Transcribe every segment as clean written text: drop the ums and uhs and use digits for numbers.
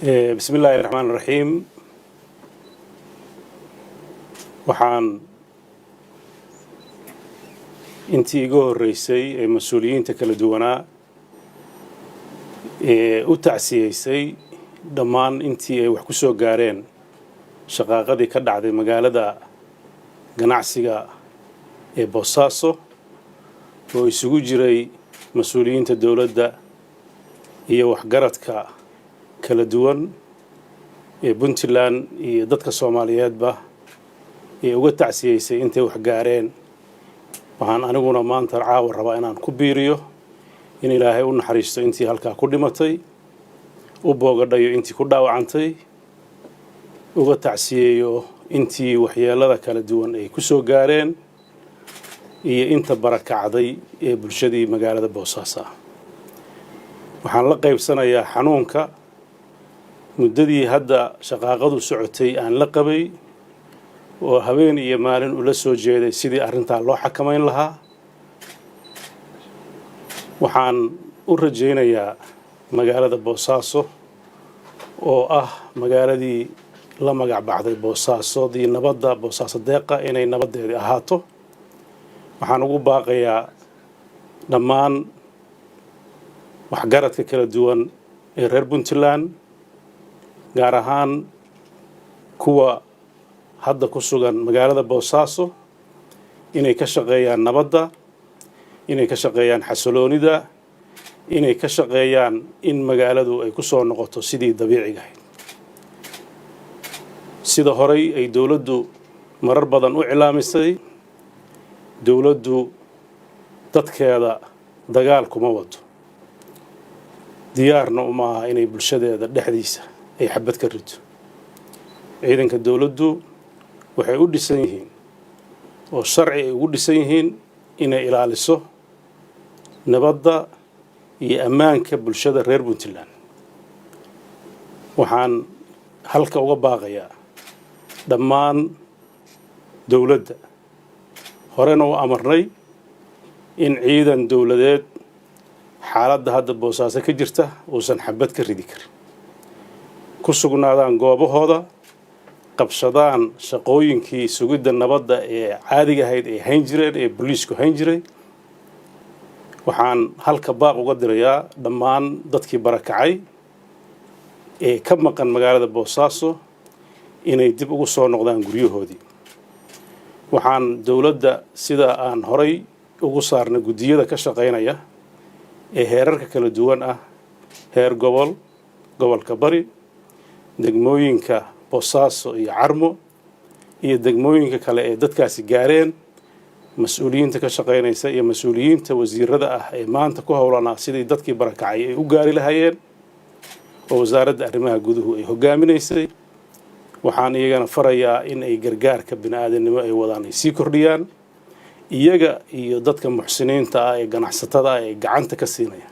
Bismi illaahi raxmaan raxiim. Waxaan intii iga horreysay ee mas-uuliyiinta kala duwanaa ee u tacsiyeysay dhammaan intii ay wax ku soo gaareen shaqaaqadii ka dhacday magaalada ganacsiga ee Boosaaso, oo isugu jiray mas-uuliyiinta dowladda iyo waxgaradka kala duwan ee Puntland iyo dadka Soomaaliyeedba ee uga tacsiyeysay intay wax gaareen, waxaan aniguna maanta caawa rabaa inaan ku biiriyo in Ilaahay u naxariisto intii halkaa ku dhimatay, u boogadhayo intii ku dhaawacantay, uga tacsiyeeyo intii waxyeelada kala duwan ay ku soo gaareen iyo inta barakacday ee bulshadii magaalada Boosaaso ah. Waxaan la qaybsanayaa xanuunka muddadii hadda shaqaaqadu socotay aan la qabay, oo habeen iyo maalin ula soo jeeday sidii arrintaa loo xakamayn lahaa. Waxaan u rajaynayaa magaalada Boosaaso, oo ah magaaladii la magac baxday Boosaasoodii nabadda, Boosaaso deeqa, inay nabaddeedii ahaato. Waxaan ugu baaqayaa dhammaan waxgaradka kala duwan ee reer Puntland, gaar ahaan kuwa hadda ku sugan magaalada Boosaaso, inay ka shaqeeyaan nabadda, inay ka shaqeeyaan xasiloonida, inay ka shaqeeyaan in magaaladu ay ku soo noqoto sidii dabiiciga ahayd, sida horay ay dowladdu marar badan u cilaamisay. Dowladdu dadkeeda dagaal kuma wado, diyaarna uma aha inay bulshadeeda dhexdiisa ay xabad ka rito. Ciidanka dowladdu waxay u dhisan yihiin oo sharci ay ugu dhisan yihiin inay ilaaliso nabadda iyo ammaanka bulshada reer Puntland. Waxaan halka uga baaqayaa dhammaan dowladda, horena u amarnay, in ciidan dowladeed xaaladda hadda Boosaaso ka jirta uusan xabad ka ridi karin, ku sugnaadaan goobahooda, qabsadaan shaqooyinkii sugidda nabadda ee caadiga ahayd ee hayn jireen, ee booliisku hayn jiray. Waxaan halka baaq uga dirayaa dhammaan dadkii barakacay ee ka maqan magaalada Boosaaso inay dib ugu soo noqdaan guryahoodii. Waxaan dowladda, sida aan horay ugu saarnay guddiyada ka shaqaynaya ee heerarka kala duwan ah, heer gobol, gobolka Bari, degmooyinka Boosaaso iyo Carmo iyo degmooyinka kale ee dadkaasi gaareen, mas-uuliyiinta ka shaqaynaysa iyo mas-uuliyiinta wasiirada ah ee maanta ku howlanaa sidii dadkii barakacay ay u gaari lahayeen, oo Wasaaradda Arrimaha Guduhu ay hogaaminaysay, waxaan iyagana farayaa in ay gargaarka bini-aadamnimo ay wadaan ay sii kordhiyaan, iyaga iyo dadka muxsiniinta ah ee ganacsatada ah ee gacanta ka siinaya.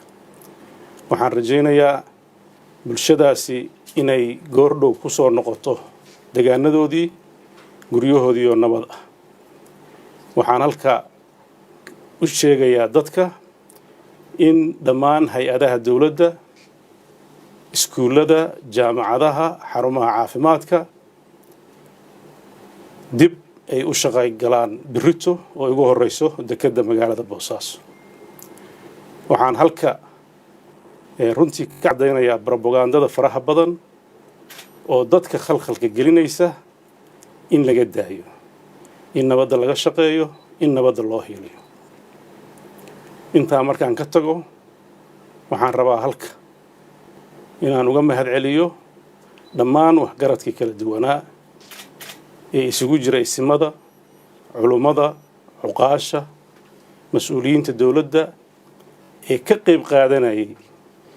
Waxaan rajaynayaa bulshadaasi inay goordhow ku soo noqoto degaanadoodii, guryahoodii oo nabad ah. Waxaan halka u sheegayaa dadka in dhammaan hay-adaha dowladda, iskuullada, jaamacadaha, xarumaha caafimaadka dib ay u shaqay galaan birito, oo ugu horeyso dekedda magaalada Boosaaso. Waxaan halka runtii ka caddaynayaa brobagandada faraha badan oo dadka khalkhalka gelinaysa in laga daayo, in nabadda laga shaqeeyo, in nabadda loo hiiliyo. Intaa markaan ka tago, waxaan rabaa halka inaan uga mahad celiyo dhammaan waxgaradkii kala duwanaa ee isugu jira isimada, culummada, cuqaasha, mas-uuliyiinta dowladda ee ka qayb qaadanayay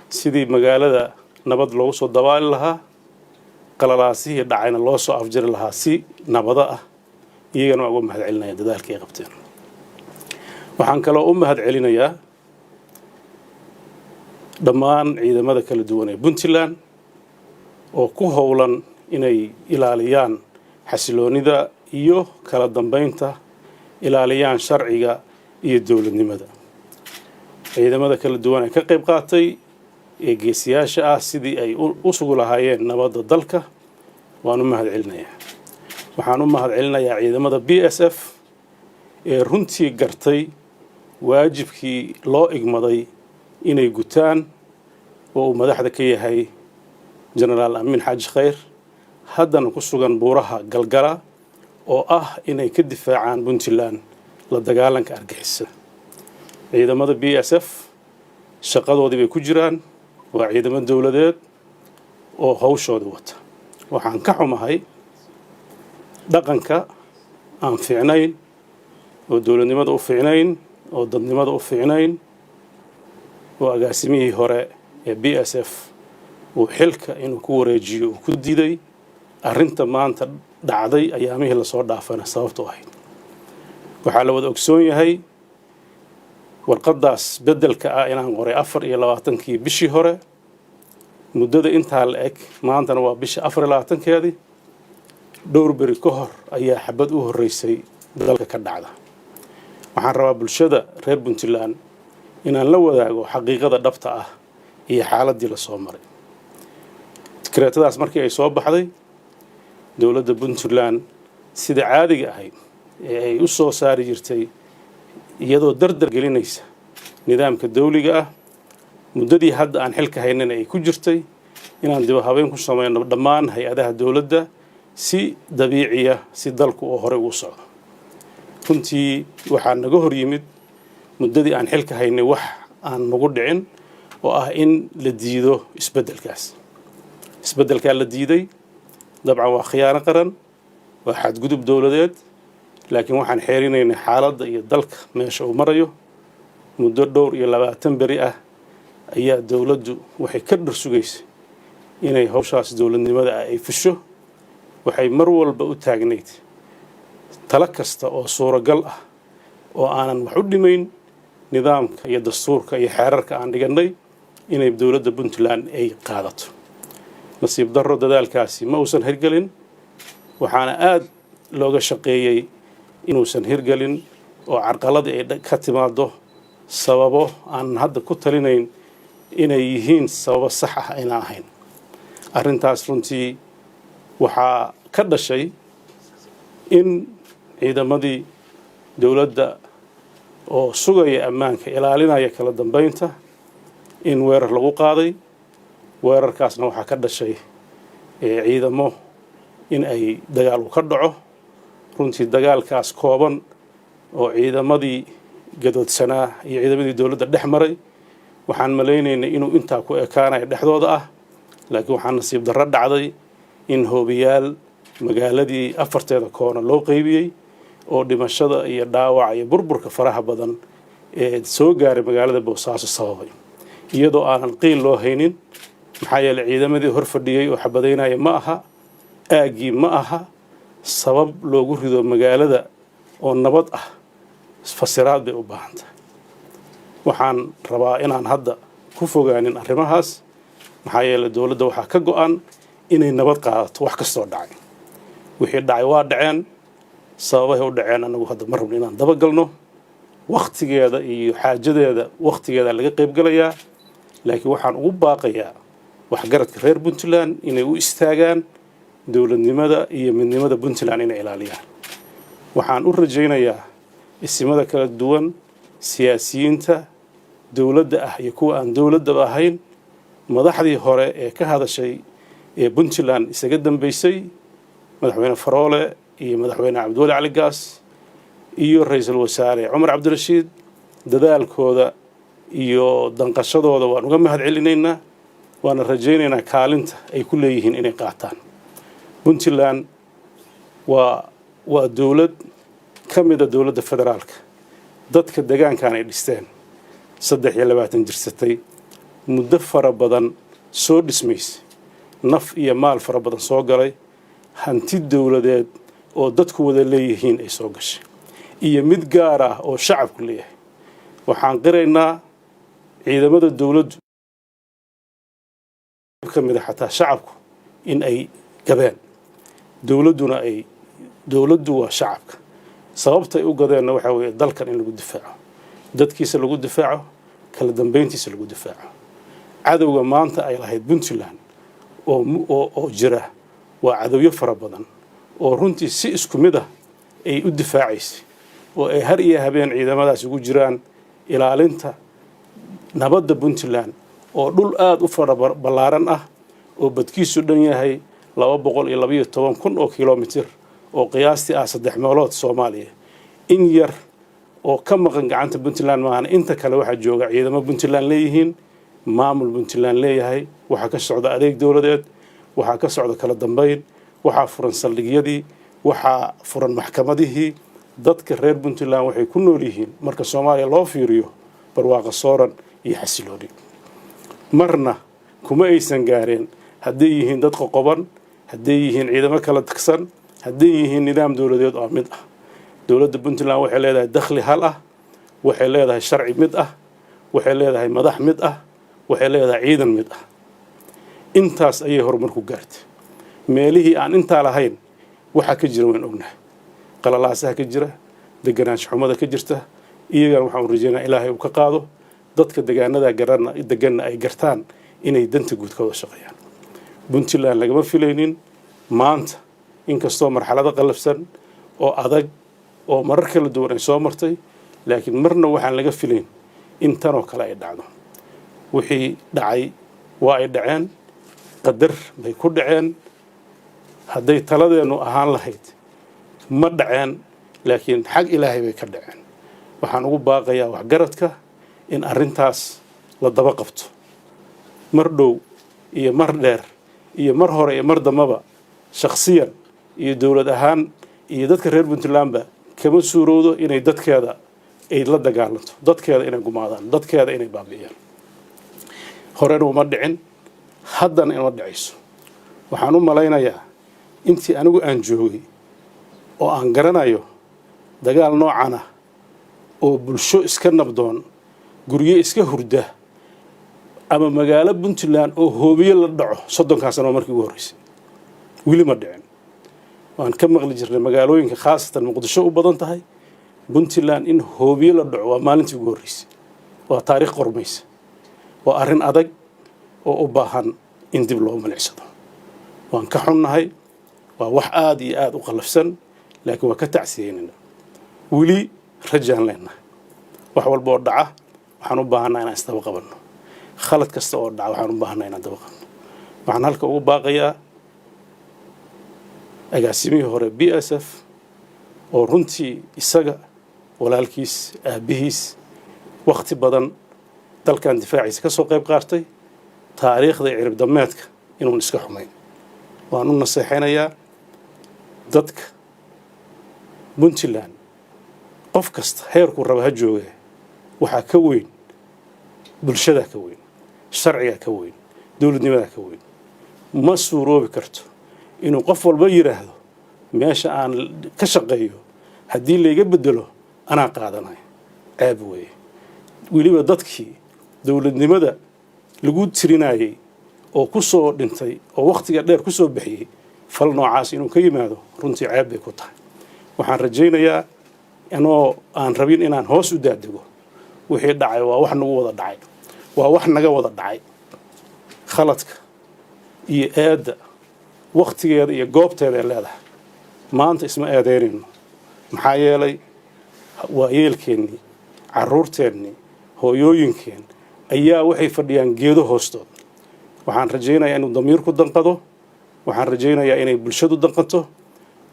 sidii magaalada nabad loogu soo dabaali lahaa, qalalaasihii dhacayna loo soo afjari lahaa si nabado ah. Iyagana waa uga mahad celinaya dadaalka ay qabteen. Waxaan kaloo u mahad celinayaa dhammaan ciidamada kala duwan ee Puntland oo ku howlan inay ilaaliyaan xasiloonida iyo kala dambeynta, ilaaliyaan sharciga iyo dowladnimada. Ciidamada kala duwan ee ka qayb qaatay Ee geesiyaasha ah, sidii ay u sugi lahaayeen nabadda dalka, waan u mahad celinayaa. Waxaan u mahad celinayaa ciidamada BSF ee runtii gartay waajibkii loo igmaday inay gutaan, oo uu madaxda ka yahay Jenaraal Amiin Xaaji Khayr, haddana ku sugan buuraha Galgala, oo ah inay ka difaacaan Puntland la dagaalanka argixisada. Ciidamada BSF shaqadoodii bay ku jiraan, waa ciidamo dowladeed oo hawshooda wata. Waxaan ka xumahay dhaqanka aan fiicnayn oo dowladnimada u fiicnayn oo dadnimada u fiicnayn oo agaasimihii hore ee BSF uu xilka inuu ku wareejiyo uu ku diiday. Arrinta maanta dhacday ayaamihii lasoo dhaafana sababtu ahayd waxaa la wada ogsoon yahay warqaddaas beddelka ah inaan qoray 24-kii bishii hore. Muddada intaa la eg, maantana waa bisha 24-keedii, dhowr beri ka hor ayaa xabad u horreysay dalka ka dhacda. Waxaan rabaa bulshada reer Puntland inaan la wadaago xaqiiqada dhabta ah iyo xaaladdii lasoo maray. Dikreetadaas markii ay soo baxday, dowladda Puntland sida caadiga ahayd ee ay u soo saari jirtay, iyadoo dardar gelinaysa nidaamka dawliga ah, muddadii hadda aan xilka haynana ay ku jirtay inaan dib habeyn ku samayno dhammaan hay-adaha dowladda si dabiiciya, si dalku oo horey ugu socdo. Runtii waxaa naga hor yimid muddadii aan xilka haynay wax aan nagu dhicin, oo ah in la diido isbeddelkaas. Isbeddelkaa la diiday dabcan waa khiyaano qaran, waa xadgudub dowladeed, laakiin waxaan xeerinaynay xaaladda iyo dalka meesha uu marayo. Muddo dhowr iyo labaatan beri ah ayaa dowladdu waxay ka dhar sugaysay inay hawshaas dowladnimada ah ay fusho. Waxay mar walba u taagnayd talo kasta oo suuragal ah oo aanan wax u dhimayn nidaamka iyo dastuurka iyo xeerarka aan dhigannay inay dowladda Puntland ay qaadato. Nasiib darro, dadaalkaasi ma uusan hirgelin, waxaana aada looga shaqeeyey inuusan hirgelin oo carqaladii ay ka timaado sababo aanan hadda ku talinayn inay yihiin sababo sax ah aynaan ahayn. Arrintaas runtii waxaa ka dhashay in ciidamadii dowladda oo sugaya ammaanka, ilaalinaya kala dambeynta, in weerar lagu qaaday. Weerarkaasna waxaa ka dhashay ciidamo in ay dagaal u ka dhaco. Runtii dagaalkaas kooban oo ciidamadii gadoodsanaa iyo ciidamadii dowladda dhex maray, waxaan malaynaynay inuu intaa ku ekaanayo dhexdooda ah, laakiin waxaa nasiib darro dhacday in hoobiyaal magaaladii afarteeda koona loo qeybiyey, oo dhimashada iyo dhaawaca iyo burburka faraha badan ee soo gaaray magaalada Boosaaso sababay, iyadoo aanan qiil loo haynin. Maxaa yeeley, ciidamadii hor fadhiyey oo xabadaynaya ma aha, aaggii ma aha sabab loogu rido magaalada oo nabad ah. Fasiraad bay u baahan tahay. Waxaan rabaa inaan hadda ku fogaanin arrimahaas, maxaa yeeley dowladda waxaa ka go-an inay nabad qaadato. Wax kastoo dhacay, wixii dhacay waa dhaceen, sababahay u dhaceen anagu hadda ma rabno inaan dabagalno. Wakhtigeeda iyo xaajadeeda wakhtigeeda laga qaybgalayaa, laakiin waxaan ugu baaqayaa waxgaradka reer Puntland inay u istaagaan dowladnimada iyo midnimada Puntland inay ilaaliyaan. Waxaan u rajaynayaa isimada kala duwan, siyaasiyiinta dowladda ah iyo kuwa aan dowladdaba ahayn, madaxdii hore ee ka hadashay ee Puntland isaga dambeysay, Madaxweyne Faroole iyo Madaxweyne Cabdiweli Cali Gaas iyo Ra-iisul Wasaare Cumar Cabdirashiid, dadaalkooda iyo danqashadooda waan uga mahad celinaynaa, waana rajaynaynaa kaalinta ay ku leeyihiin inay qaataan. Puntland waa dowlad ka mida dowladda federaalka, dadka degaankan ay dhisteen, 23 jirsatay, muddo fara badan soo dhismaysay, naf iyo maal fara badan soo galay, hanti dowladeed oo dadku wada leeyihiin ay soo gashay iyo mid gaar ah oo shacabku leeyahay. Waxaan qiraynaa ciidamada dowladdu ka mida xataa shacabku in ay gadeen, dowladduna ay dowladdu waa shacabka. Sababtay u gadeenna waxaa weeye dalkan in lagu difaaco, dadkiisa lagu difaaco, kala dambeyntiisa lagu difaaco. Cadowga maanta ay lahayd Puntland oo jira waa cadowyo fara badan oo runtii si isku mid ah ay u difaacaysay, oo ay har iyo habeen ciidamadaas ugu jiraan ilaalinta nabadda Puntland, oo dhul aada u fara ballaaran ah oo badkiisu dhan yahay 212,000 oo kilomitir, oo qiyaastii ah saddex meelood Soomaaliya. In yar oo ka maqan gacanta Puntland maahana, inta kale waxaa jooga ciidamo Puntland leeyihiin, maamul Puntland leeyahay. Waxaa ka socda adeeg dowladeed, waxaa ka socda kala dambeyn, waxaa furan saldhigyadii, waxaa furan maxkamadihii. Dadka reer Puntland waxay ku nool yihiin, marka Soomaaliya loo fiiriyo, barwaaqo sooran iyo xasilooni. Marna kuma aysan gaareen hadday yihiin dad qoqoban, hadday yihiin ciidamo kala tagsan, hadday yihiin nidaam dowladeed oo mid ah. Dowladda Puntland waxay leedahay dakhli hal ah, waxay leedahay sharci mid ah, waxay leedahay madax mid ah, waxay leedahay ciidan mid ah. Intaas ayay horumar ku gaartay. Meelihii aan intaa lahayn waxaa ka jira waan ognahay, qalalaasaha ka jira, deganaansho xumada ka jirta. Iyagana waxaan rajeynaa Ilaahay uu ka qaado, dadka degaanada garana deganna ay gartaan inay danta guud ka wada shaqeeyaan. Puntland lagama filaynin maanta, inkastoo marxalado qallafsan oo adag oo marar kala duwan ay soo martay, laakiin marna waxaan laga filayn in tanoo kale ay dhacdo. Wixii dhacay waa ay dhaceen, qadar bay ku dhaceen. Hadday taladeennu ahaan lahayd ma dhaceen, laakiin xag Ilaahay bay ka dhaceen. Waxaan ugu baaqayaa waxgaradka in arrintaas la daba qabto, mar dhow iyo mar dheer iyo mar hore iyo mar dambaba. Shakhsiyan iyo dowlad ahaan iyo dadka reer Puntlandba kama suurowdo inay dadkeeda ay la dagaalanto, dadkeeda inay gumaadaan, dadkeeda inay baabi'iyaan. Horena uma dhicin, haddana ima dhicayso. Waxaan u malaynayaa intii anigu aan joogay oo aan garanayo, dagaal noocan ah oo bulsho iska nabdoon, guryo iska hurda ama magaalo Puntland oo hoobiye la dhaco, 30-kaa sano markii ugu horreysay, weli ma dhicin. Waan ka maqli jirnay magaalooyinka, khaasatan Muqdisho u badan tahay. Puntland in hoobiye la dhaco waa maalintii ugu horreysay. Waa taariikh qormaysa, waa arrin adag oo u baahan in dib loo milicsado. Waan ka xunnahay, waa wax aada iyo aada u qallafsan, laakiin waa ka tacsiyeynayna. Weli rajaan leenahay. Wax walba oo dhaca waxaan u baahanaa inaan isdaba qabanno. Khalad kasta oo dhaca waxaan u baahanaa inaan daba qabno. Waxaan halka ugu baaqayaa agaasimihii hore BSF, oo runtii isaga, walaalkiis, aabbihiis wakhti badan dalkan difaaciisa ka soo qayb qaatay, taariikhda cirib dameedka inuun iska xumayn. Waan u naseexaynayaa dadka Puntland, qof kasta heerkuu raba ha jooge, waxaa ka weyn bulshadaa, ka weyn sharcigaa, ka weyn dowladnimadaa ka weyn. Ma suuroobi karto inuu qof walba yidhaahdo meesha aan ka shaqeeyo haddii layga bedelo anaa qaadanayo. Ceeb weeye. Weliba dadkii dowladnimada lagu tirinayey oo ku soo dhintay oo wakhtiga dheer ku soo bixiyey, fal noocaas inuu ka yimaado runtii ceeb bay ku tahay. Waxaan rajaynayaa, anoo aan rabin inaan hoos u daadego, wixii dhacay waa wax nagu wada dhacay, waa wax naga wada dhacay. Khaladka iyo eedda wakhtigeeda iyo goobteeda ay leedahay. Maanta isma eedeynayno, maxaa yeelay waayeelkeennii, carruurteennii, hooyooyinkeen ayaa waxay fadhiyaan geedo hoostood. Waxaan rajaynayaa inuu damiirku danqado, waxaan rajaynayaa inay bulshadu danqato.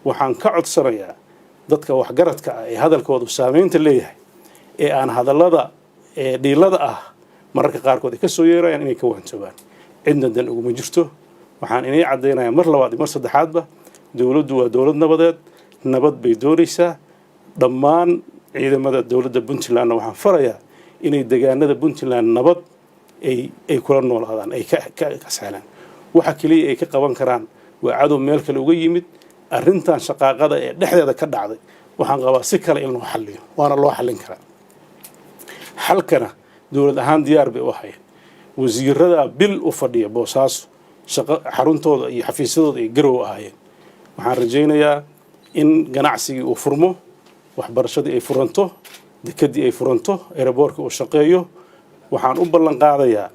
Waxaan ka codsanayaa dadka waxgaradka ah ee hadalkoodu saameynta leeyahay, ee aan hadallada ee dhiilada ah mararka qaarkood ay ka soo yeerayaan, inay ka waantoobaan. Cidna dan uguma jirto. Waxaan inay caddaynayaa mar labaad iyo mar saddexaadba, dowladdu waa dowlad nabadeed, nabad bay doonaysaa. Dhammaan ciidamada dowladda Puntlandna waxaan farayaa inay degaanada Puntland nabad ay kula noolaadaan, ay ka kasaalaan. Waxa keliya ay ka qaban karaan waa cadow meel kale uga yimid. Arrintan shaqaaqada ee dhexdeeda ka dhacday waxaan qabaa si kale in loo xalliyo, waana loo xallin karaa. Xalkana dowlad ahaan diyaar bay u ahayd. Wasiirada bil u fadhiya Boosaaso, shaqo xaruntooda iyo xafiisyadooda ay Garow ahaayeen. Waxaan rajaynayaa in ganacsigii uu furmo, waxbarashadii ay furanto, dekedii ay furanto, airport-kii uu shaqeeyo. Waxaan u ballan qaadayaa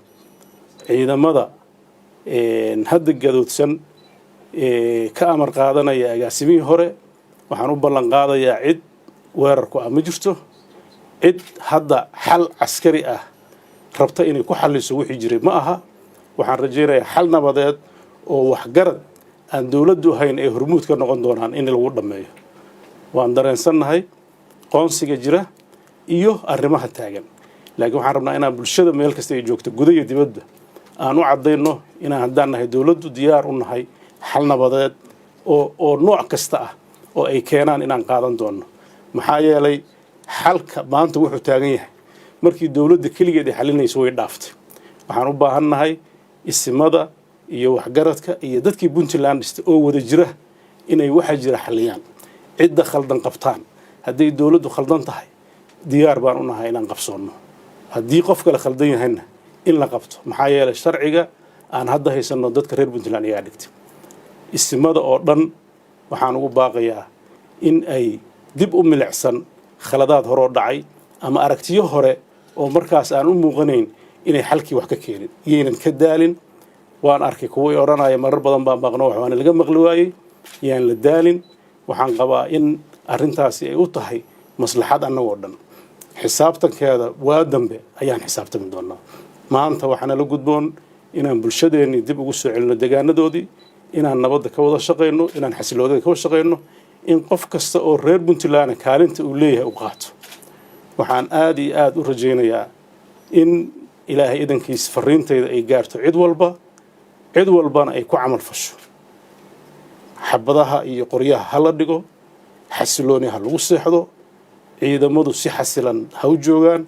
ciidamada Puntland Ciidamada hadda gadoodsan ka amar qaadanaya agaasimihii hore, waxaan u ballan qaadayaa cid weerarku ah ma jirto. Cid hadda xal caskari ah rabta inay ku xalliso wixii jiray ma aha. Waxaan rajaynayaa xal nabadeed oo waxgarad aan dowladdu ahayn ay hormuud ka noqon doonaan in lagu dhammeeyo. Waan dareensannahay qoonsiga jira iyo arrimaha taagan, laakiin waxaan rabnaa inaan bulshada meel kasta ay joogto, guda iyo dibadba, aan u caddayno inaan haddaan nahay dowladdu diyaar u nahay xal nabadeed oo nooc kasta ah oo ay keenaan inaan qaadan doonno. Maxaa yeelay, xalka maanta wuxuu taagan yahay markii dowladda keligeed ay xalinayso way dhaaftay. Waxaan u baahannahay isimada iyo waxgaradka iyo dadkii Puntland dhistay oo wada jira inay waxa jira xaliyaan, cidda khaldan qabtaan. Hadday dowladdu khaldan tahay, diyaar baan u nahay inaan qabsoonno. Haddii qof kale khaldan yahayna, in la qabto. Maxaa yeelay, sharciga aan hadda haysanno dadka reer Puntland iyagaa dhigtay. Isimada oo dhan waxaan ugu baaqayaa in ay dib u milicsan khaladaad horoo dhacay ama aragtiyo hore oo markaas aan u muuqanayn inay xalkii wax ka keenin, yaynan ka daalin. Waan arkay kuwii odhanaya marar badan baan baaqno, wax waana laga maqli waayey. Yaan la daalin. Waxaan qabaa in arrintaasi ay u tahay maslaxad annagoo dhan. Xisaabtankeeda waa dambe ayaan xisaabtami doonaa. Maanta waxaana la gudboon inaan bulshadeennii dib ugu soo celino degaanadoodii, inaan nabadda ka wada shaqayno, inaan xasiloodada ka wada shaqayno, in qof kasta oo reer Puntland kaalinta uu leeyahay u qaato. Waxaan aada iyo aada u rajaynayaa in Ilaahay idankiis fariintayda ay gaarto cid walba, cid walbana ay ku camal fasho. Xabadaha iyo qoryaha ha la dhigo, xasilooni ha lagu seexdo, ciidamadu si xasilan ha u joogaan,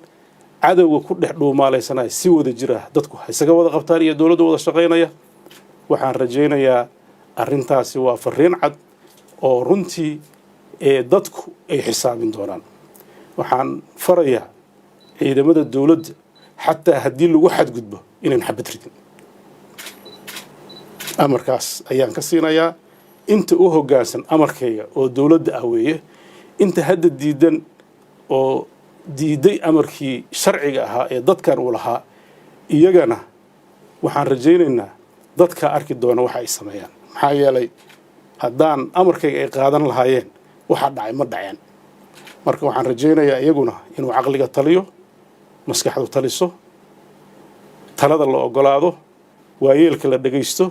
cadowga ku dhex dhuumaalaysanaya si wada jir ah dadku ha isaga wada qabtaan iyo dowladdu wada shaqaynaya. Waxaan rajaynayaa arrintaasi waa fariin cad oo runtii ee dadku ay xisaabin doonaan. Waxaan farayaa ciidamada dowladda, xataa haddii lagu xadgudbo, inayn xabad ridin. Amarkaas ayaan ka siinayaa inta u hoggaansan amarkayga oo dowladda ah weeye. Inta hadda diidan oo diiday amarkii sharciga ahaa ee dadkan uu lahaa, iyagana waxaan rajaynaynaa dadka arki doona waxa ay sameeyaan. Maxaa yeelay, haddaan amarkayga ay qaadan lahaayeen, waxa dhacay ma dhaceen. Marka waxaan rajaynayaa iyaguna inuu caqliga taliyo, maskaxdu taliso, talada la ogolaado, waayeelka la dhegaysto,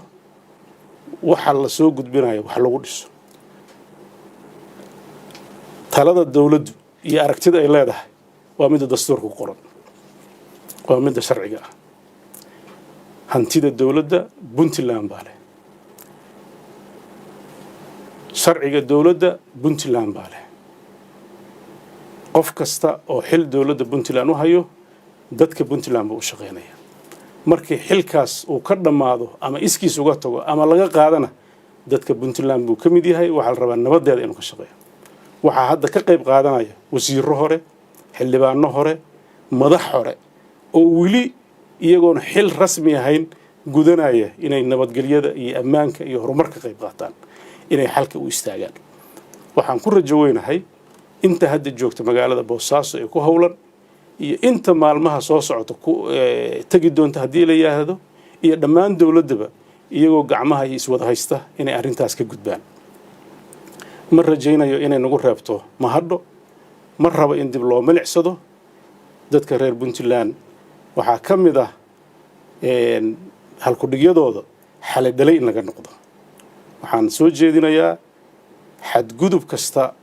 waxa la soo gudbinayo wax lagu dhiso. Talada dowladdu iyo aragtida ay leedahay waa midda dastuurka ku qoran, waa midda sharciga ah. Hantida dowladda Puntland baa leh, sharciga dowladda Puntland baa leh. Qof kasta oo xil dowladda Puntland u hayo, dadka Puntland buu u shaqaynaya. Markii xilkaas uu ka dhammaado ama iskiis uga tago ama laga qaadana, dadka Puntland buu ka mid yahay. Waxaa la rabaa nabaddeeda inuu ka shaqeeyo. Waxaa hadda ka qayb qaadanaya wasiirro hore, xildhibaano hore, madax hore oo weli iyagoon xil rasmi ahayn gudanaya inay nabadgelyada iyo ammaanka iyo horumar ka qayb qaataan, inay xalka u istaagaan. Waxaan ku rajo weynahay inta hadda joogta magaalada Boosaaso ee ku howlan iyo inta maalmaha soo socota ku tegi doonta haddii la yidhaahdo, iyo dhammaan dowladdaba, iyagoo gacmaha iyo iswada haysta, inay arrintaas ka gudbaan. Ma rajaynayo inay nagu reebto mahadho. Ma rabo in dib loo milicsado. Dadka reer Puntland waxaa ka mid ah halkudhigyadooda xalay dhalay in laga noqdo. Waxaan soo jeedinayaa xadgudub kasta,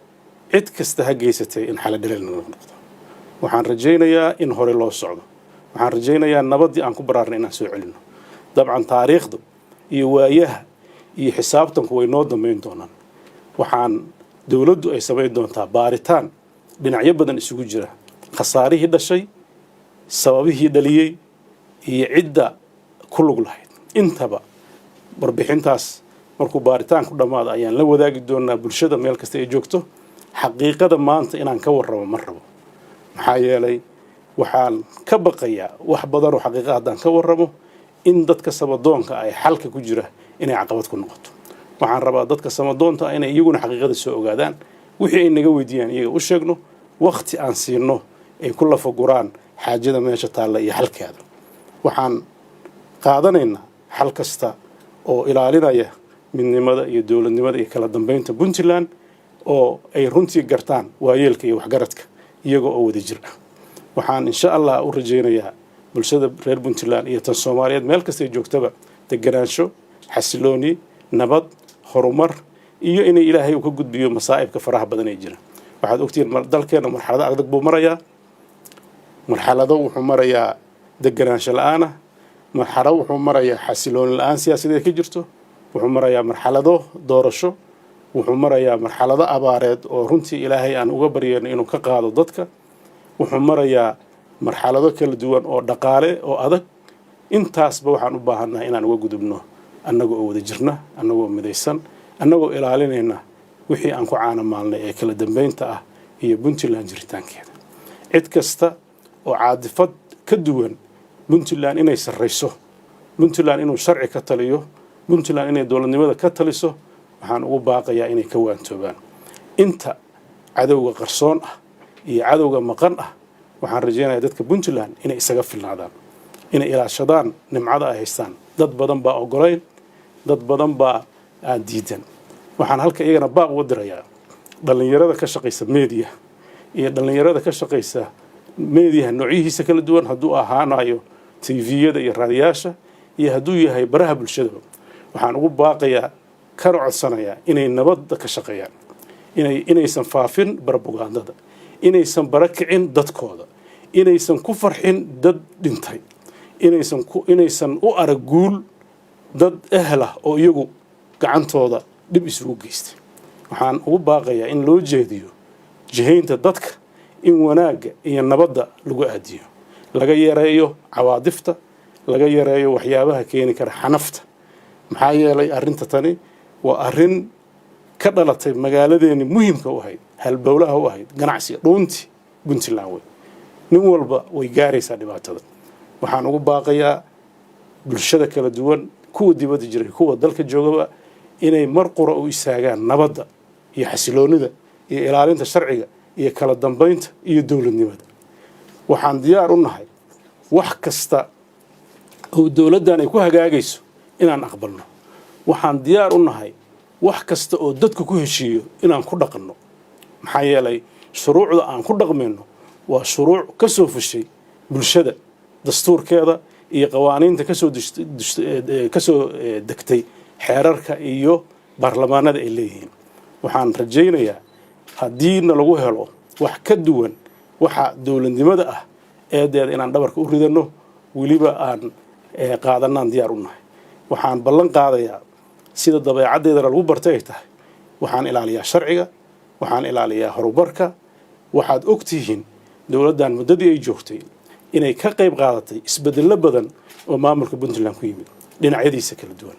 cid kasta ha geysatay, in xalay dhalay laga noqdo. Waxaan rajaynayaa in hore loo socdo. Waxaan rajaynayaa nabaddii aan ku baraarnay inaan soo celinno. Dabcan, taariikhdu iyo waayaha iyo xisaabtanku way noo dambayn doonaan. Waxaan dowladdu ay samayn doontaa baaritaan dhinacyo badan isugu jira: khasaarihii dhashay, sababihii dhaliyey iyo cidda ku lug lahayd intaba. Warbixintaas markuu baaritaanku dhammaado ayaan la wadaagi doonaa bulshada meel kasta ay joogto. Xaqiiqada maanta inaan ka warramo ma rabo, maxaa yeelay waxaan ka baqayaa wax badan oo xaqiiqa haddaan ka warramo in dadka samadoonka ay xalka ku jira inay caqabad ku noqoto. Waxaan rabaa dadka samadoonta ah inay iyaguna xaqiiqada soo ogaadaan, wixii ay naga weydiiyaan iyaga u sheegno, wakhti aan siino ay ku lafaguraan xaajada meesha taalla iyo xalkeeda. Waxaan Qaadanaynaa xal kasta oo ilaalinaya midnimada iyo dowladnimada iyo kala dambeynta Puntland, oo ay runtii gartaan waayeelka iyo waxgaradka iyaga oo wada jir ah. Waxaan insha Allah u rajaynayaa bulshada reer Puntland iyo tan Soomaaliyeed meel kastay joogtaba deganaansho, xasilooni, nabad, horumar iyo inay Ilaahay uu ka gudbiyo masaa'ibka faraha badan ee jira. Waxaad ogtihiin dalkeena marxalado adag buu marayaa. Marxalado wuxuu marayaa deganaansho la-aan ah, marxalado wuxuu marayaa xasilooni la-aan siyaasadeed ka jirto, wuxuu marayaa marxalado doorasho, wuxuu marayaa marxalado abaareed oo runtii Ilaahay aan uga baryeyno inuu ka qaado dadka, wuxuu marayaa marxalado kala duwan oo dhaqaale oo adag. Intaasba waxaan u baahannahay inaan uga gudubno annaga oo wada jirna, annagoo midaysan, annagoo ilaalinayna wixii aan ku caana maalnay ee kala dambeynta ah iyo Puntland jiritaankeeda. Cid kasta oo caadifad ka duwan Puntland inay sarrayso, Puntland inuu sharci ka taliyo, Puntland inay dowladnimada ka taliso, waxaan ugu baaqayaa inay ka waantoobaan. Inta cadowga qarsoon ah iyo cadowga maqan ah, waxaan rajaynayaa dadka Puntland inay isaga filnaadaan, inay ilaashadaan nimcada ay haystaan. Dad badan baa ogolayn, dad badan baa aan diidan. Waxaan halka iyagana baaq uga dirayaa dhallinyarada ka shaqaysa media iyo dhallinyarada ka shaqaysa mediaha noocyihiisa kala duwan, hadduu ahaanayo TV-yada iyo raadiyaasha iyo hadduu yahay baraha bulshadaba. Waxaan ugu baaqayaa kana codsanayaa inay nabadda ka shaqeeyaan, inaysan faafin barobagandada, inaysan bara kicin dadkooda, inaysan ku farxin dad dhintay, inaysan u arag guul dad ehlah oo iyagu gacantooda dhib isugu geystay. Waxaan ugu baaqayaa in loo jeediyo jihaynta dadka in wanaagga iyo nabadda lagu aadiyo, laga yareeyo cawaadifta, laga yareeyo waxyaabaha keeni kara xanafta. Maxaa yeelay, arrinta tani waa arrin ka dhalatay magaaladeeni muhiimka u ahayd, halbowlaha u ahayd ganacsiga, dhuunti Puntland wey. Nin walba way gaaraysaa dhibaatada. Waxaan ugu baaqayaa bulshada kala duwan, kuwa dibadda jiray, kuwa dalka joogaba, inay mar qura u istaagaan nabadda iyo xasiloonida iyo ilaalinta sharciga iyo kala dambeynta iyo dowladnimada. Waxaan diyaar u nahay wax kasta oo dowladdan ay ku hagaagayso inaan aqbalno. Waxaan diyaar u nahay wax kasta oo dadku ku heshiiyo inaan ku dhaqanno. Maxaa yeelay, shuruucda aan ku dhaqmayno waa shuruuc ka soo fushay bulshada, dastuurkeeda iyo qawaaniinta kasoo degtay xeerarka iyo baarlamaanada ay leeyihiin. Waxaan rajaynayaa haddiina lagu helo wax ka duwan waxa dowladnimada ah, eedeeda inaan dhabarka u ridanno, weliba aan qaadanaan diyaar u nahay. Waxaan ballan qaadayaa, sida dabeecaddeedana lagu bartay ay tahay, waxaan ilaaliyaa sharciga, waxaan ilaaliyaa horumarka. Waxaad og tihiin dowladdan muddadii ay joogtay inay ka qayb qaadatay isbedello badan oo maamulka Puntland ku yimid dhinacyadiisa kala duwan.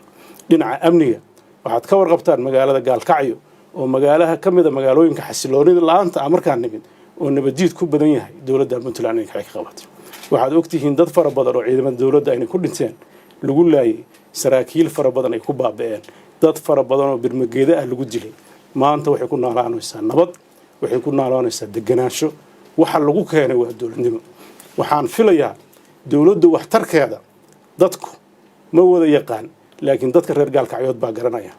Dhinaca amniga, waxaad ka warqabtaan magaalada Gaalkacyo oo magaalaha ka mida magaalooyinka xasiloonida la-aanta ah markaan nimid oo nabadiid ku badan yahay, dowladda Puntland inay ka qabatay. Waxaad ogtihiin dad fara badan oo ciidamada dowladda aynay ku dhinteen, lagu laayay, saraakiil fara badan ay ku baaba'een, dad fara badan oo birmageeda ah lagu dilay. Maanta waxay ku noolaanaysaa nabad, waxay ku noolaanaysaa deganaansho. Waxa lagu keenay waa dowladnimo. Waxaan filayaa dowladda waxtarkeeda dadku ma wada yaqaan, laakiin dadka reer Gaalkacyood baa garanaya.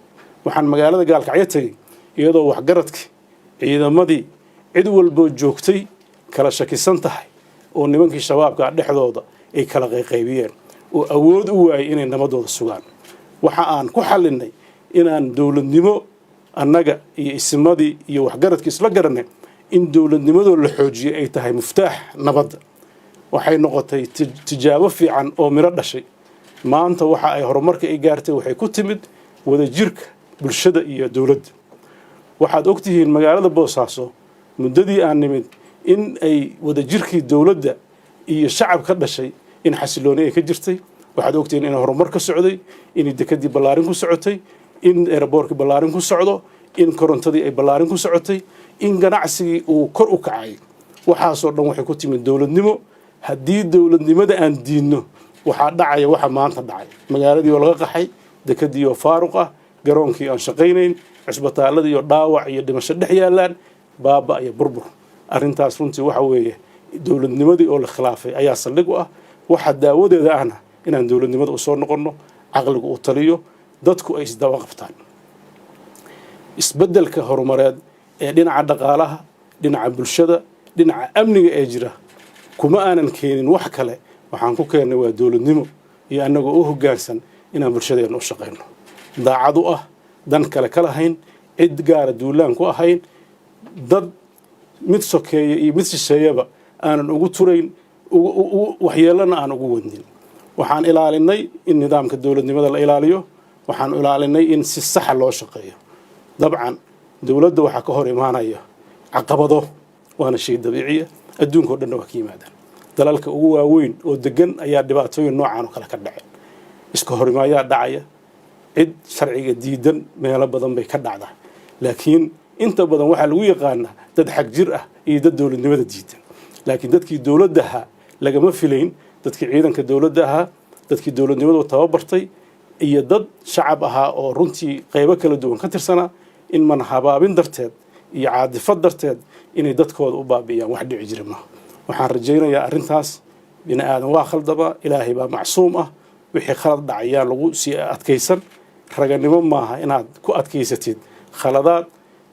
Waxaan magaalada Gaalkacyo tegey iyadoo waxgaradkii, ciidamadii, cid walboo joogtay kala shakisan tahay, oo nimankii Shabaabka dhexdooda ay kala qayqaybiyeen oo awood u waayay inay nabadooda sugaan. Waxa aan ku xallinay inaan dowladnimo annaga iyo isimadii iyo waxgaradkii isla garanay in dowladnimadoo la xoojiyay ay tahay muftaax nabadda. Waxay noqotay tijaabo fiican oo miro dhashay. Maanta waxa ay horumarka ay gaartay waxay ku timid wadajirka bulshada iyo dowladda. Waxaad ogtihiin magaalada Boosaaso muddadii aan nimid in ay wadajirkii dowladda iyo shacab ka dhashay in xasilooni ay ka jirtay. Waxaad ogtihiin in horumar ka socday, in dekadii ballaarin ku socotay, in airportkii ballaarin ku socdo, in korontadii ay ballaarin ku socotay, in ganacsigii uu kor u kacay. Waxaasoo dhan waxay ku timid dowladnimo. Haddii dowladnimada aan diidno, waxaa dhacaya waxa maanta dhacay: magaaladii oo laga qaxay, dekadii oo faaruq ah, garoonkii aan shaqaynayn, cusbitaaladii oo dhaawac iyo dhimasho dhex yaalaan, baaba iyo burbur. Arrintaas runtii waxa weeye dowladnimadii oo la khilaafay ayaa saldhig u ah. Waxa daawadeeda ahna Inaan dowladnimada usoo noqonno, caqligu uu taliyo, dadku ay isdaba qabtaan. Isbeddelka horumareed ee dhinaca dhaqaalaha, dhinaca bulshada, dhinaca amniga ee jira kuma aanan keenin wax kale. Waxaan ku keennay waa dowladnimo iyo annagoo u hoggaansan inaan bulshadeenna u shaqayno, daacad u ah, dan kale ka lahayn, cid gaara duulaan ku ahayn, dad mid sokeeya iyo mid shisheeyaba aanan ugu turayn, waxyeelana aan ugu wadnin. Waxaan ilaalinay in nidaamka dowladnimada la ilaaliyo. Waxaan ilaalinay in si saxa loo shaqeeyo. Dabcan, dowladda waxaa ka hor imaanaya caqabado, waana shay dabiiciya, adduunka o dhanna waa ka yimaadaan. Dalalka ugu waaweyn oo degan ayaa dhibaatooyin noocaan oo kale ka dhaceen. Iska horimaayaa dhacaya, cid sharciga diidan meelo badan bay ka dhacdaa, laakiin inta badan waxaa lagu yaqaanaa dad xag jir ah iyo dad dowladnimada diidan. Laakiin dadkii dowladda ahaa lagama filayn, dadkii ciidanka dowladda ahaa, dadkii dowladnimadu tababartay iyo dad shacab ahaa oo runtii qaybo kala duwan ka tirsanaa, in man habaabin darteed iyo caadifad darteed inay dadkooda u baabi'iyaan, wax dhici jira maaha. Waxaan rajaynayaa arrintaas, bini aadan waa khaldama, Ilaahay baa macsuum ah. Wixii khalad dhacayaan lagu sii adkaysan. Raganimo maaha inaad ku adkaysatid khaladaad.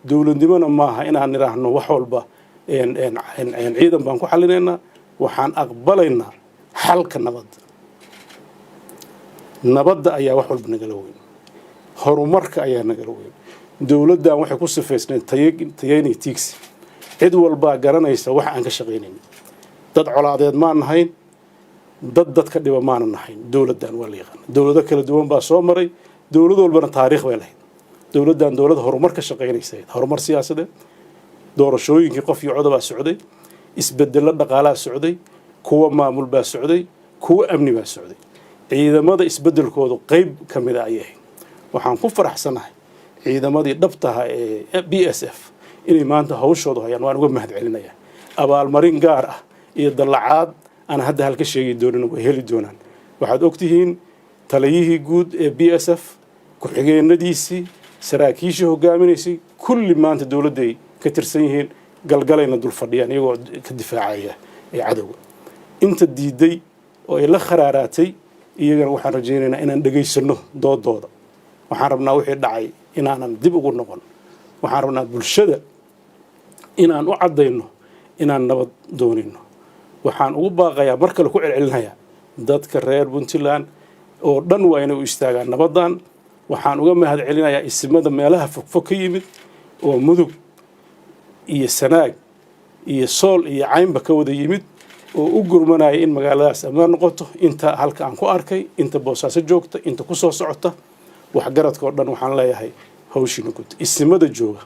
Dowladnimona maaha inaan nidhaahno wax walba ciidan baan ku xallinaynaa. Waxaan aqbalaynaa xalka nabadda. Nabadda ayaa wax walba nagala weyn, horumarka ayaa nagala weyn. Dowladdan waxay ku sifaysnayd tayeynay, tiigsi. Cid walbaa garanaysa waxa aan ka shaqaynayn. Dad colaadeed maan nahayn, dad dadka dhiba maana nahayn. Dowladdan waa la yaqaana. Dowlado kala duwan baa soo maray, dowlad walbana taariikh bay lahayd. Dowladdan dowlad horumar ka shaqaynaysa, horumar siyaasadeed, doorashooyinkii qof iyo codobaa socday, isbedello dhaqaalaa socday, kuwa maamul baa socday, kuwa amni baa socday. Ciidamada isbedelkoodu qeyb ka mida ayay ahayd. Waxaan ku faraxsanahay ciidamadii dhabtaha ee BSF inay maanta hawshoodu hayaan. Waan uga mahad celinayaa. Abaalmarin gaar ah iyo dallacaad aan hadda halka sheegi doonin way heli doonaan. Waxaad ogtihiin taliyihii guud ee BSF, ku-xigeenadiisii, saraakiishii hogaaminaysay, kulli maanta dowladday ka tirsan yihiin, galgalayna dul fadhiyaan iyagoo ka difaacaya ee cadowga. Inta diiday oo ay la kharaaraatay iyagana waxaan rajaynaynaa inaan dhegaysanno doodooda. Waxaan rabnaa wixii dhacay inaanan dib ugu noqon. Waxaan rabnaa bulshada inaan u caddayno inaan nabad doonayno. Waxaan ugu baaqayaa, mar kale ku celcelinayaa, dadka reer Puntland oo dhan waa inay u istaagaan nabaddan. Waxaan uga mahad celinayaa isimada meelaha fogfog ka yimid oo Mudug iyo Sanaag iyo Sool iyo Caynba ka wada yimid oo u gurmanaya in magaaladaas ammaan noqoto. Inta halka aan ku arkay, inta Boosaaso joogta, inta ku soo socota, waxgaradka oo dhan waxaan leeyahay hawshiina guud. Isimada jooga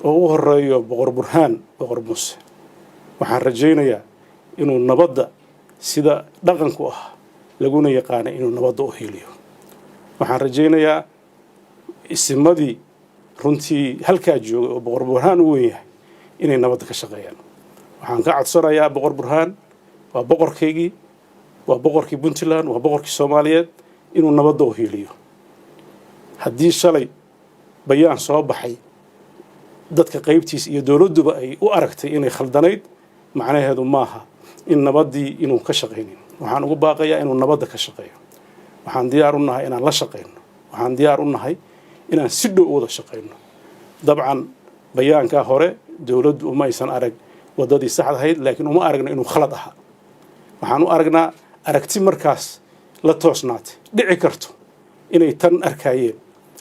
oo u horeeyo Boqor Burhaan Boqor Muuse, waxaan rajaynayaa inuu nabadda sida dhaqanku ah laguna yaqaanay inuu nabadda u hiiliyo. Waxaan rajaynayaa isimadii runtii halkaa joogay oo Boqor Burhaan u weyn yahay inay nabadda ka shaqeeyaan. Waxaan ka codsanayaa Boqor Burhaan, waa boqorkaygii, waa boqorkii Puntland, waa boqorkii Soomaaliyeed, inuu nabadda u hiiliyo. Haddii shalay bayaan soo baxay dadka qaybtiisa iyo dowladduba ay u aragtay inay khaldanayd, macnaheedu maaha in nabaddii inuu ka shaqaynin. Waxaan ugu baaqayaa inuu nabadda ka shaqeeyo. Waxaan diyaar u nahay inaan la shaqayno. Waxaan diyaar u nahay inaan si dhow u wada shaqayno. Dabcan, bayaankaa hore dowladdu uma aysan arag waddadii saxda ahayd, laakiin uma aragna inuu khalad ahaa. Waxaan u aragnaa aragti markaas la toosnaatay. Dhici karto inay tan arkaayeen,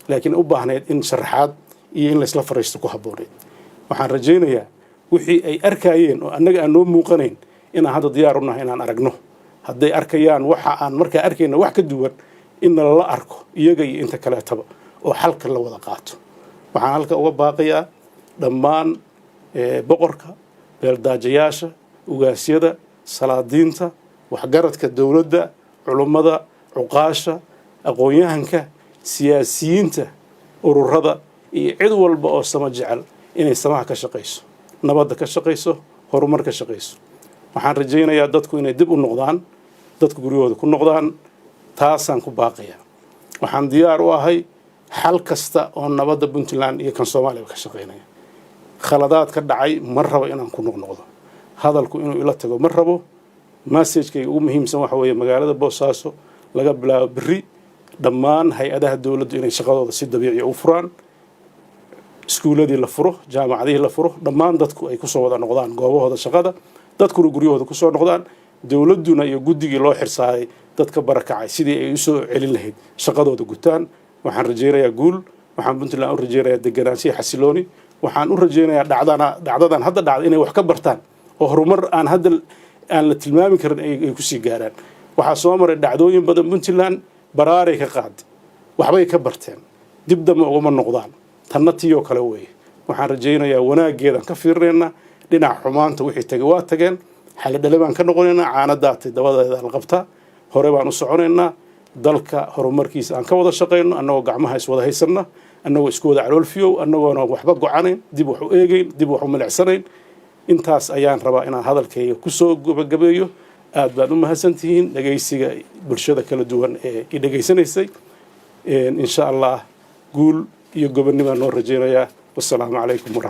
laakiin u baahnayd in sharaxaad iyo in laysla fariisto ku habbooneyd. Waxaan rajaynayaa wixii ay arkaayeen oo annaga aan noo muuqanayn inaan hadda diyaar u nahay inaan aragno. Hadday arkayaan waxa aan markaa arkayna wax ka duwan, in nalala arko iyaga iyo inta kaleetaba oo xalka la wada qaato. Waxaan halka uga baaqayaa dhammaan boqorka, beeldaajayaasha, ugaasyada, salaadiinta, waxgaradka dowladda, culummada, cuqaasha, aqoon-yahanka, siyaasiyiinta, ururada iyo cid walba oo sama jecel inay samaha ka shaqayso, nabadda ka shaqayso, horumar ka shaqayso. Waxaan rajaynayaa dadku inay dib u noqdaan, dadku guryahooda ku noqdaan. Taasaan ku baaqayaa. Waxaan diyaar u ahay xal kasta oo nabadda Puntland iyo kan Soomaaliya ka shaqaynaya. Khaladaad ka dhacay ma rabo inaan ku noqnoqdo. Hadalku inuu ila tago ma rabo. Message-kayga ugu muhiimsan waxa weeye, magaalada Boosaaso laga bilaabo berri dhammaan hay-adaha dowladdu inay shaqadooda si dabiiciya u furaan, iskuuladii la furo, jaamacadihii la furo, dhammaan dadku ay kusoo wada noqdaan goobahooda shaqada, dadkuna guryahooda kusoo noqdaan, dowladduna iyo guddigii loo xirsaaday dadka barakacay sidii ay usoo celin lahayd shaqadooda gutaan. Waxaan rajaynayaa guul. Waxaan Puntland u rajaynayaa deganaanshiya, xasilooni. Waxaan u rajaynayaa dhacdana dhacdadan hadda dhacda inay wax ka bartaan oo horumar aan hadda aan la tilmaami karin ay kusii gaaraan. Waxaa soo maray dhacdooyin badan Puntland, baraaray ka qaaday, waxbay ka barteen, dib dambe ugama noqdaan. Tanna tiyoo kale weeye. Waxaan rajaynayaa wanaaggeedaan ka fiirinaynaa, dhinaca xumaanta wixii tagay waa tageen, xalidhale baan ka noqonaynaa, caana daatay dabadeeda la qabtaa. Hore baan u soconaynaa. Dalka horumarkiisa aan ka wada shaqayno, annagoo gacmaha iswada haysanna, annagoo isku wada caloolfiyow, annagoona waxba gocanayn, dib wax u eegayn, dib wax u milicsanayn. Intaas ayaan rabaa inaan hadalkayga kusoo gabagabeeyo. Aad baad u mahadsantihiin dhegaysiga bulshada kala duwan ee i dhegaysanaysay. Insha Allah guul iyo gobonnibaan noo rajaynayaa. Wasalaamu calaykum.